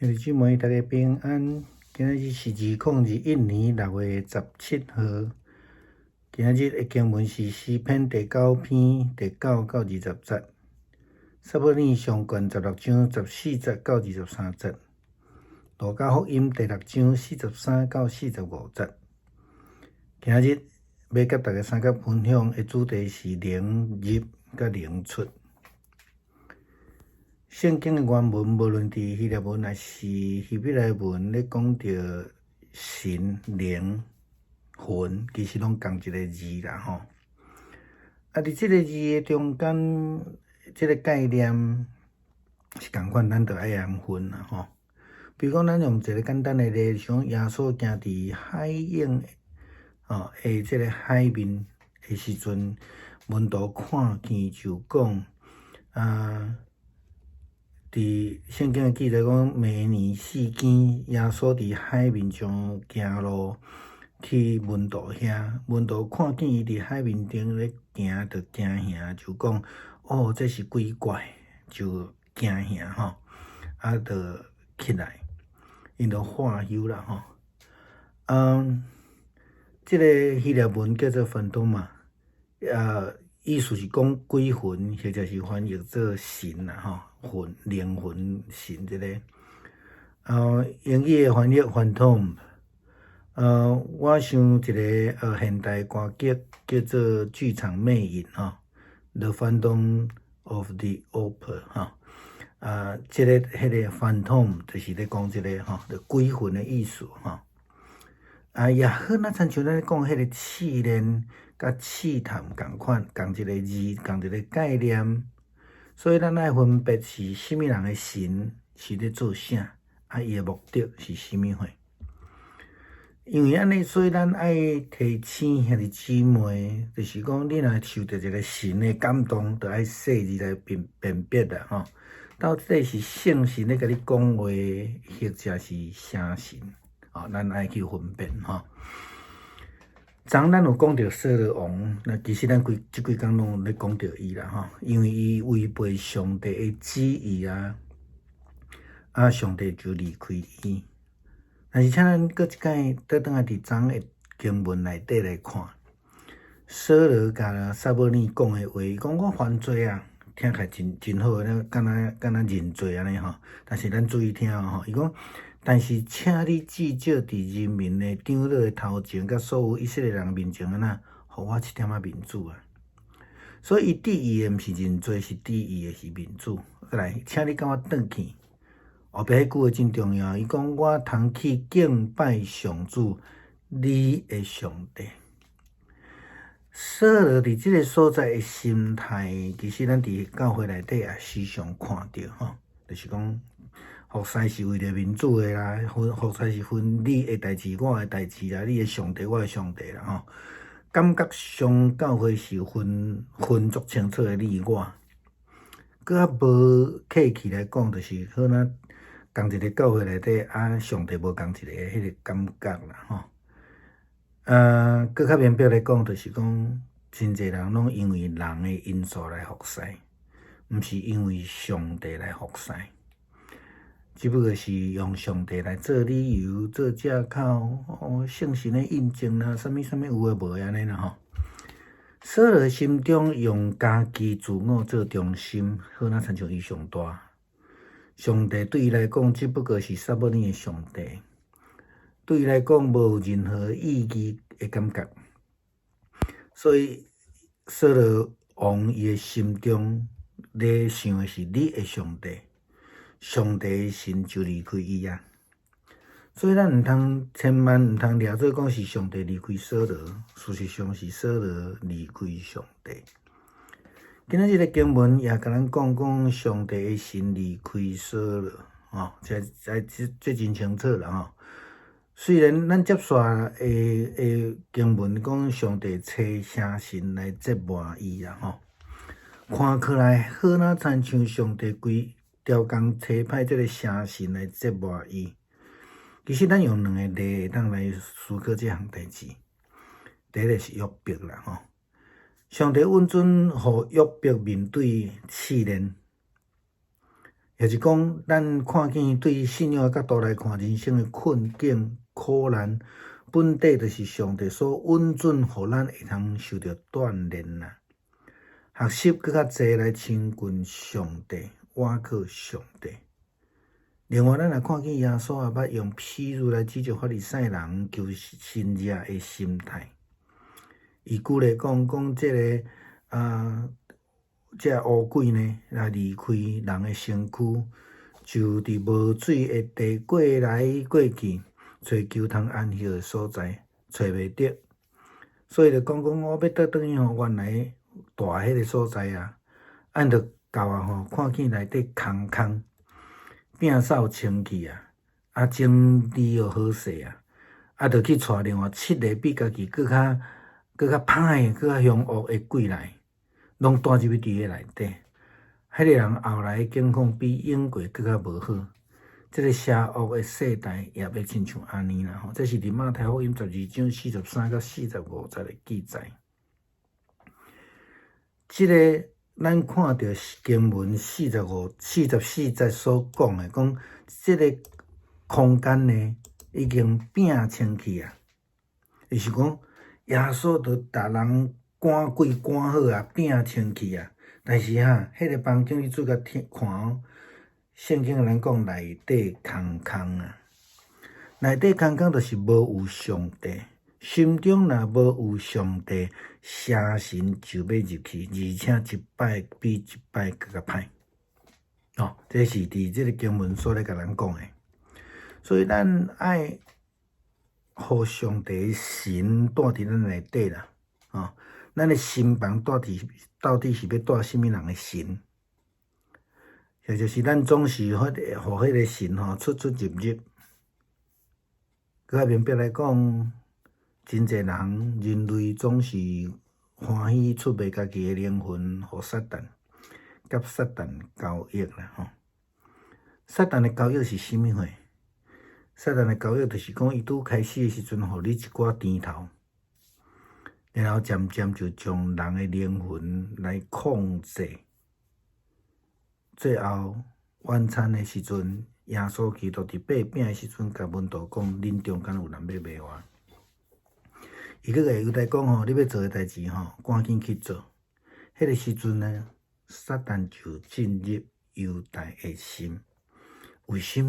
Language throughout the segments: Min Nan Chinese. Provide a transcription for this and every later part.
兄弟姊妹，大家平安。今仔日是2021年6月17號。今仔日的經文是詩篇第九篇第九到20節，撒母耳上卷16章14節到23節，路加福音第六章43到45節。今仔日欲佮大家相佮分享的主題是靈入佮靈出。聖經的原文，無論佇希臘文抑是希伯來文，咧講著神、靈、魂，其實攏仝一个字啦吼。啊，佇這个字的中間，這个概念是仝款，咱著愛按分啦吼。比如講，咱用一个簡單的例，像耶穌行佇海湧吼的這个海面的時陣，門徒看見就講啊。佇聖經的記載講，暝暝四更，耶穌佇海面上行路去門徒遐，門徒看見伊佇海面頂咧行，就驚嚇，就講：哦，這是鬼怪，就驚嚇吼，啊，就起來，𪜶就喝休啦吼。嗯，這个希臘文叫做 φάντασμα，意思是講鬼魂，或者是翻譯做神啦吼。魂、靈魂、神這个，英語的翻譯 phantom，我想一个現代歌劇叫做《劇場魅影》吼，《The Phantom of the Opera》吼，啊，這个彼个 phantom 就是咧講這个吼，就鬼魂的意思吼。啊，也好，若親像咱咧講彼个試煉佮試探仝款，仝一个字，仝一个概念。所以咱愛分別是啥物人的神是咧做啥，啊，伊的目的是啥物貨？因為按呢，所以咱愛提醒兄弟姊妹，就是講你若受著一个神的感動，就愛細膩來辨辨別啦吼。到底是聖神咧共你講話，或者是邪神？哦，咱愛去分辨吼。昨咱有講著掃羅王，那其實咱規這幾工攏咧講著伊啦吼，因為伊違背上帝的旨意啊，啊，上帝就離開伊。但是，請咱閣一擺倒轉來佇昨的經文內底來看，掃羅共撒母耳講的話，伊講我犯罪啊，聽起來真真好，敢若敢若認罪按呢吼。但是咱注意聽吼，伊講。但是，請你至少佇人民的長老的頭前，佮所有以色列人面前，按怎，予我一點仔面子啊！所以，伊致意的毋是認罪，是致意的是面子。來，請你共我轉去。後壁彼句話真重要，伊講我通去敬拜上主，你的上帝。掃羅佇這个所在的心態，其實咱佇教會內底也時常看著吼，就是講。服侍是為著面子的啦，分服侍是分你的代誌，我的代誌啦，你的上帝，我的上帝啦吼。感覺上教會是分分足清楚的你我，閣較無客氣來講，就是好若仝一个教會內底啊，上帝無仝一个彼个感覺啦吼。閣較明白來講，就是講真濟人攏因為人的因素來服侍，毋是因為上帝來服侍。只不過是用上帝來做理由、做借口，哦，聖神的印證啦，啥物啥物有的無的按呢啦吼。掃羅心中用家己自我做中心，好若親像伊上大。上帝對伊來講，只不過是撒母耳的上帝，對伊來講無任何意義的感覺。所以掃羅王伊的心中咧想的是你的上帝。上帝的神就離開伊啊，所以咱毋通千萬毋通掠做講是上帝離開掃羅，事實上是掃羅離開上帝。今仔日的經文也共咱講講上帝的神離開掃羅，吼，這這這真清楚啦吼。雖然咱接續的的經文講上帝差邪神來折磨伊啦吼，看起來好若親像上帝規刁工差派這个邪神來折磨伊。其實咱用兩個例會當來思考這項代誌。第一个是約伯啦吼，上帝允准予約伯面對試煉，也是講，咱看見對信仰的角度來看，人生的困境、苦難，本底就是上帝所允准，予咱會通受著鍛鍊啦，學習閣較濟來親近上帝，倚靠上帝。另外，咱也看見耶穌也捌用譬喻來指著法利賽人求神跡的心態。伊舉例講，講這个啊，這個烏鬼呢，來離開人的身軀，就佇無水的地過來過去，揣求通安歇的所在，揣袂著。所以就講講我欲倒轉去吼，原來蹛彼个所在啊，按著到啊吼，看見內底空空，摒掃清氣啊，啊整理予好勢啊，啊就去帶另外七个比家己閣較閣較歹、閣較凶惡的鬼來，攏帶入去佇彼內底。彼个人後來的境況比永過閣較無好。這个邪惡的世代也欲親像按呢啦吼。這是佇馬太福音12章43到45節的記載。這个咱看著經文45、44節所講的，講這个空間呢已經摒清氣啊，就是講耶穌就逐人趕鬼趕好啊，摒清氣啊。但是哈，彼个房間你注意聽看哦，聖經咱講內底空空啊，內底空空就是無有上帝，心中若無有上帝，邪神就欲入去，而且一擺比一擺閣較歹。哦，這是佇這个經文所咧共咱講的，所以咱愛予上帝神蹛佇咱內底啦，哦，咱的心房蹛佇到底是欲蹛啥物人的神？也就是咱總是予彼个神吼出出入入。閣較明白來講，真濟人人類總是歡喜出賣家己的靈魂予撒旦，佮撒旦交易啦吼。撒旦的交易是啥物貨？撒旦的交易就是講，伊拄開始的時陣，予你一寡甜頭，然後漸漸就將人的靈魂來控制。最後晚餐的時陣，耶穌基督佇擘餅的時陣，共門徒講：恁中間有人欲賣我。伊閣共猶大講吼：你欲做的代誌吼，趕緊去做。彼个時陣呢，撒旦就進入猶大的心。為啥物？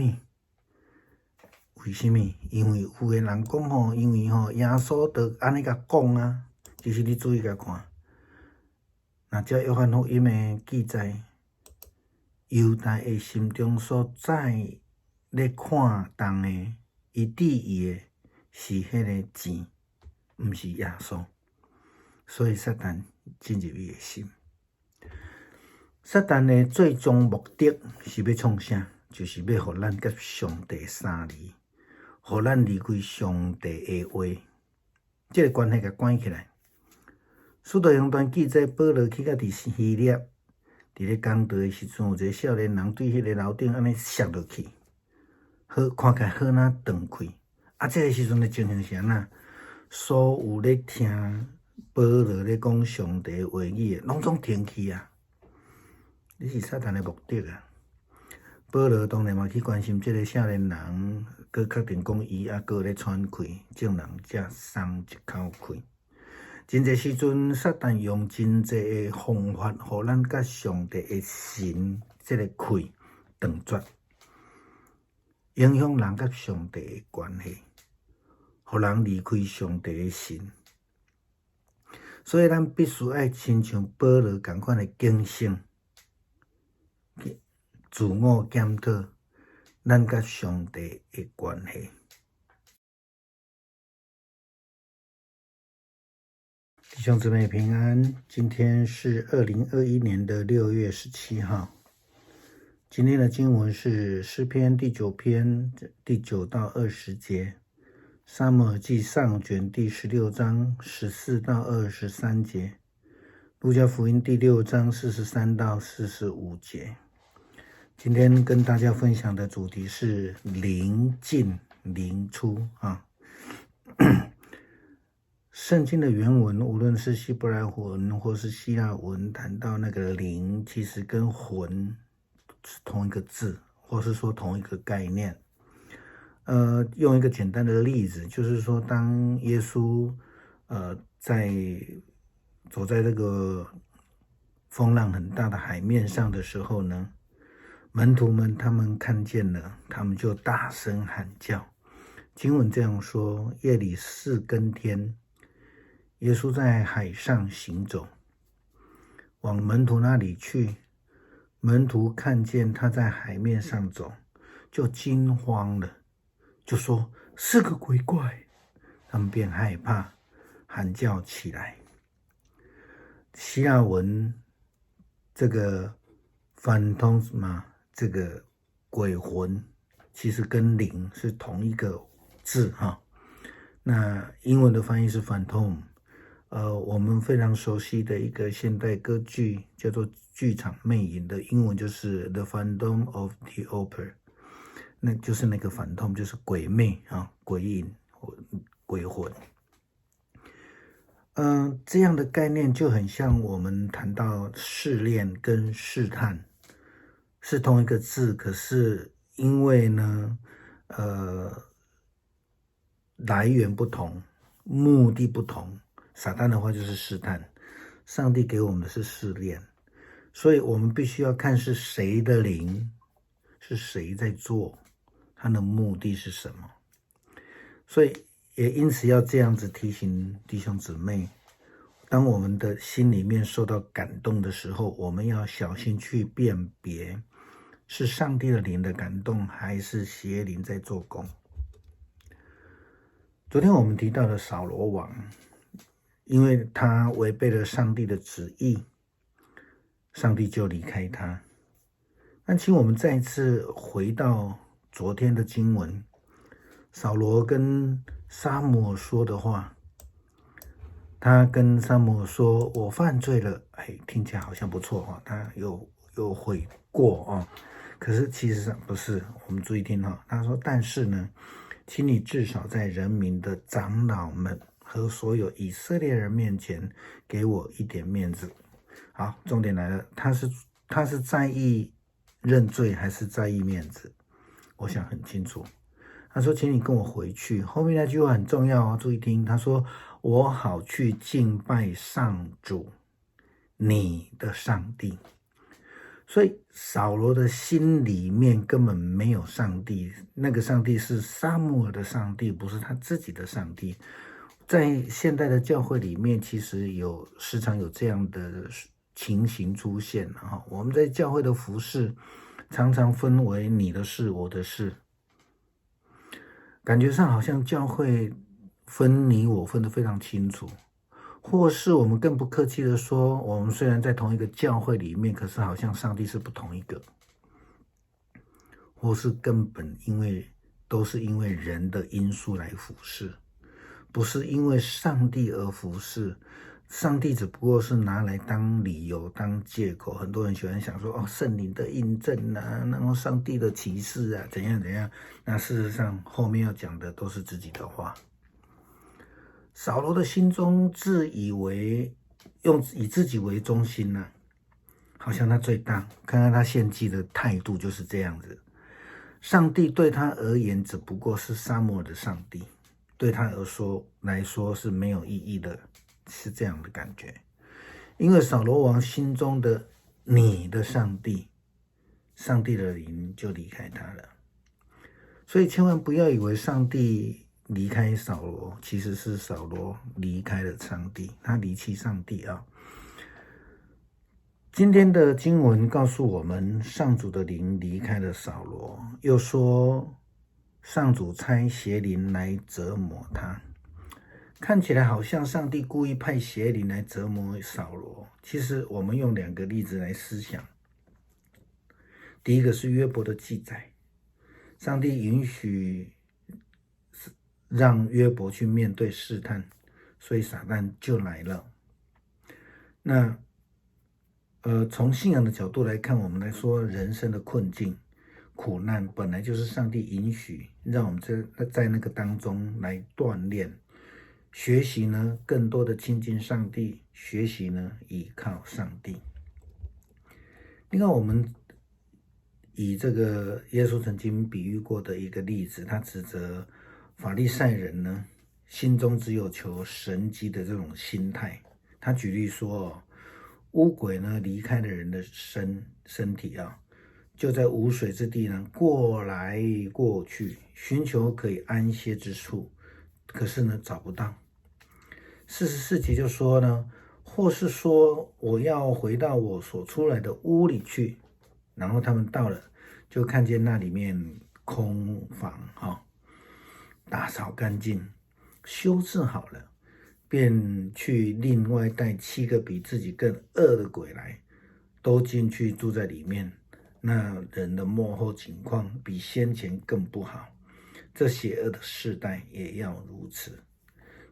為啥物？因為有的人講吼，因為吼耶穌就按呢共講啊。其實你注意共看，若照約翰福音的記載，猶大的心中所在咧看重的，伊注意的是彼个錢，毋是耶穌。所以撒旦進入伊的心。撒旦的最終目的是欲創啥？就是欲予咱佮上帝相離，予咱離開上帝的話，這个關係共關起來。使徒行傳記載，保羅去到佇希臘，佇咧講道的時陣，有一个少年人對彼个樓頂按呢摔落去，好看起來好若斷氣。啊，這个時陣的情形是按怎？所有咧聽保羅咧講上帝話語的，攏總停去啊！這是撒旦的目的啊！保羅當然嘛去關心這个少年人，閣確定講伊猶閣咧喘氣，眾人才鬆一口氣。真濟時陣，撒旦用真濟的方法，予咱佮上帝的神這个氣斷絕，影響人佮上帝的關係，予人離開上帝的神。所以，咱必須愛親像保羅仝款的警醒，自我檢討咱佮上帝的關係。弟兄姊妹平安，今天是2021年的6月17號。今天的經文是詩篇第九篇第9到20節，撒母耳記上卷第16章14到23節，路加福音第6章43到45節。今天跟大家分享的主題是靈進靈出啊。聖經的原文，無論是希伯來文或是希臘文，談到那個靈，其實跟魂是同一个字，或是说同一个概念。用一个简单的例子，就是说，当耶稣在走在这个风浪很大的海面上的时候呢，门徒们他们看见了，他们就大声喊叫。经文这样说：夜里四更天，耶稣在海上行走，往门徒那里去。门徒看见他在海面上走，就惊慌了，就说是个鬼怪。他们便害怕，喊叫起来。希腊文这个 φάντασμα，这个鬼魂，其实跟灵是同一个字哈。那英文的翻译是 phantom，我们非常熟悉的一个现代歌剧叫做《剧场魅影》的英文就是 The Phantom of the Opera，那就是那个 phantom，就是鬼魅啊，鬼影、鬼魂。这样的概念就很像我们谈到试炼跟试探是同一个字，可是因为呢，来源不同，目的不同。撒旦的话就是试探，上帝给我们的是试炼，所以我们必须要看是谁的灵，是谁在做，他的目的是什么。所以也因此要这样子提醒弟兄姊妹，当我们的心里面受到感动的时候，我们要小心去辨别，是上帝的灵的感动，还是邪灵在做工。昨天我们提到的扫罗王，因为他违背了上帝的旨意，上帝就离开他。那请我们再一次回到昨天的经文，扫罗跟撒母耳说的话，他跟撒母耳说：“我犯罪了。”哎，听起来好像不错哈，他有悔过啊。可是其实上不是，我们注意听哈，他说：“但是呢，请你至少在人民的长老们和所有以色列人面前给我一点面子。”好，重点来了，他是在意认罪还是在意面子？我想很清楚。他说：“请你跟我回去。”后面那句话很重要哦，注意听。他说：“我好去敬拜上主，你的上帝。”所以扫罗的心里面根本没有上帝，那个上帝是撒母耳的上帝，不是他自己的上帝。在现代的教会里面，其实有时常有这样的情形出现哈。我们在教会的服事常常分为你的事、我的事，感觉上好像教会分你我分得非常清楚，或是我们更不客气的说，我们虽然在同一个教会里面，可是好像上帝是不同一个，或是根本因为都是因为人的因素来服事，不是因为上帝而服事，上帝只不过是拿来当理由、当借口。很多人喜欢想说：“哦，圣灵的印证啊，然后上帝的启示啊，怎样怎样。”那事实上后面要讲的都是自己的话。扫罗的心中自以为用以自己为中心呢，好像他最大。看看他献祭的态度就是这样子。上帝对他而言只不过是撒母耳的上帝，对他而说来说是没有意义的，是这样的感觉。因为扫罗王心中的你的上帝，上帝的灵就离开他了。所以千万不要以为上帝离开扫罗，其实是扫罗离开了上帝，他离弃上帝啊。今天的经文告诉我们，上主的灵离开了扫罗，又说上主差邪灵来折磨他。看起来好像上帝故意派邪灵来折磨扫罗。其实我们用两个例子来思想。第一个是约伯的记载，上帝允许让约伯去面对试探，所以撒旦就来了。那，从信仰的角度来看，我们来说人生的困境、苦难，本来就是上帝允许让我们在那个当中来锻炼、学习呢，更多的亲近上帝，学习呢依靠上帝。另外，我们以這個耶穌曾經比喻過的一個例子，他指責法利賽人呢，心中只有求神蹟的這種心態。他舉例說，污鬼呢離開了人的身體啊，就在無水之地呢過來過去，尋求可以安歇之處，可是呢找不到。44節就說呢，或是說我要回到我所出來的屋裡去，然後他們到了，就看見那裡面空房哈，打掃乾淨，修治好了，便去另外帶七個比自己更惡的鬼來，都進去住在裡面。那人的末後景況比先前更不好。這邪惡的世代也要如此。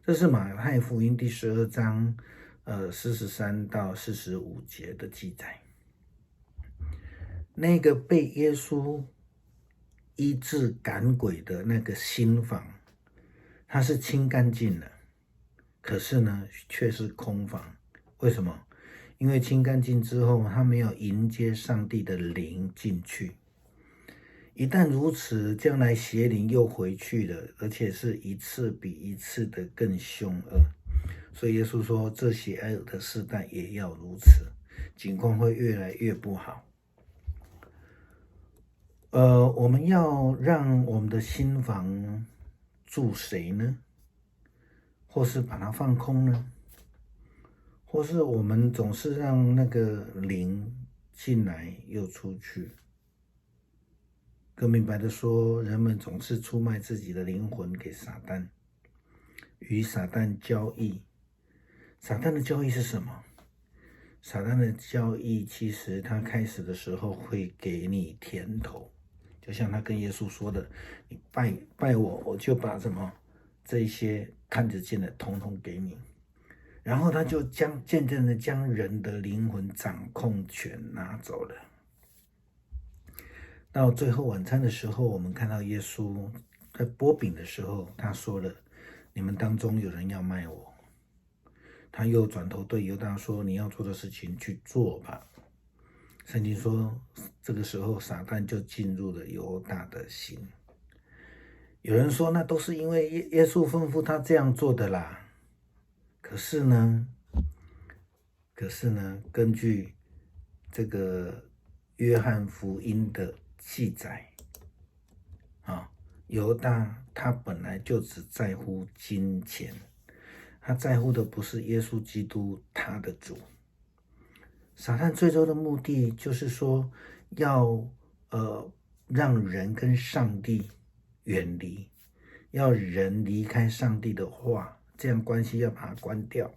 這是馬太福音第12章，43到45節的記載。那個被耶穌醫治趕鬼的那個新房，它是清乾淨了，可是呢，卻是空房。為什麼？因為清乾淨之後，他沒有迎接上帝的靈進去。一旦如此，將來邪靈又回去了，而且是一次比一次的更兇惡。所以耶穌說，這邪惡的世代也要如此，景況會越來越不好。我們要讓我們的心房住誰呢？或是把它放空呢？或是我們總是讓那個靈進來又出去？更明白的說，人們總是出賣自己的靈魂給撒旦，與撒旦交易。撒旦的交易是什麼？撒旦的交易其實他開始的時候會給你甜頭，就像他跟耶穌說的：“你拜拜我，我就把什麼這些看得見的統統給你。”然後他就將漸漸的將人的靈魂掌控權拿走了。到最後晚餐的時候，我們看到耶穌在擘餅的時候，他說了：“你們當中有人要賣我。”他又轉頭對猶大說：“你要做的事情去做吧。”聖經說，這個時候撒旦就進入了猶大的心。有人說，那都是因為耶穌吩咐他這樣做的啦。可是呢，根據這個約翰福音的記載，啊，猶大他本來就只在乎金錢，他在乎的不是耶穌基督他的主。撒旦最終的目的就是說，要讓人跟上帝遠離，要人離開上帝的話，這樣關係要把它關掉。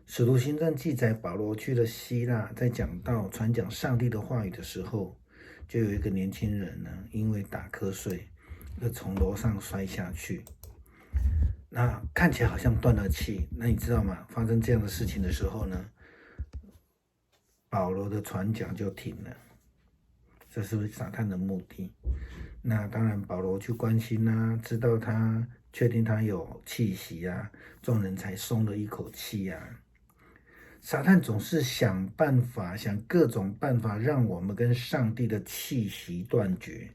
使徒行傳記載，保羅去了希臘，在講道傳講上帝的話語的時候，就有一個年輕人呢，因為打瞌睡，而從樓上摔下去。那看起來好像斷了氣。那你知道嗎？發生這樣的事情的時候呢，保羅的傳講就停了。這是不是撒旦的目的？那當然，保羅去關心啊，知道他確定他有氣息啊，眾人才鬆了一口氣啊。撒旦總是想辦法，想各種辦法，讓我們跟上帝的氣息斷絕，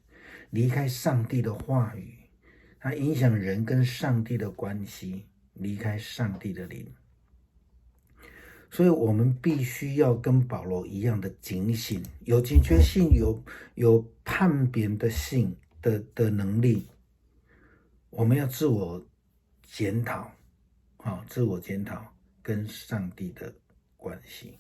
離開上帝的話語，他影響人跟上帝的關係，離開上帝的靈。所以，我們必須要跟保羅一樣的警醒，有警覺性，有判別的性的能力。我們要自我檢討，好，自我檢討跟上帝的關係。